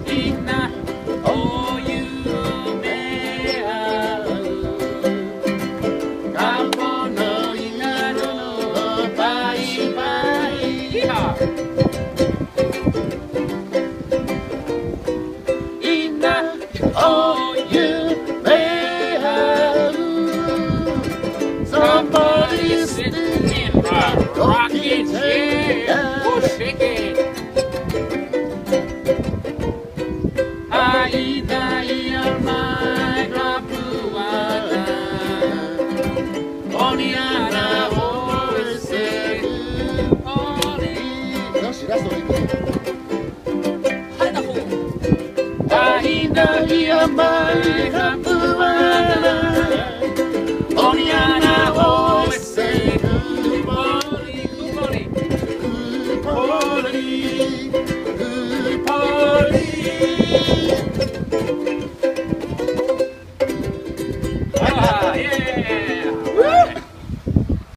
Inā ʻo yume au Ka pono i ka noho paipai. Yeehaw! Inā ʻo yume au Somebody's sitting in a rocking chair. Ooh, shake it. Haʻina ʻia mai ka puana ʻOni ana ʻoe se ʻOni よしラストでいく Haʻina ʻia mai ka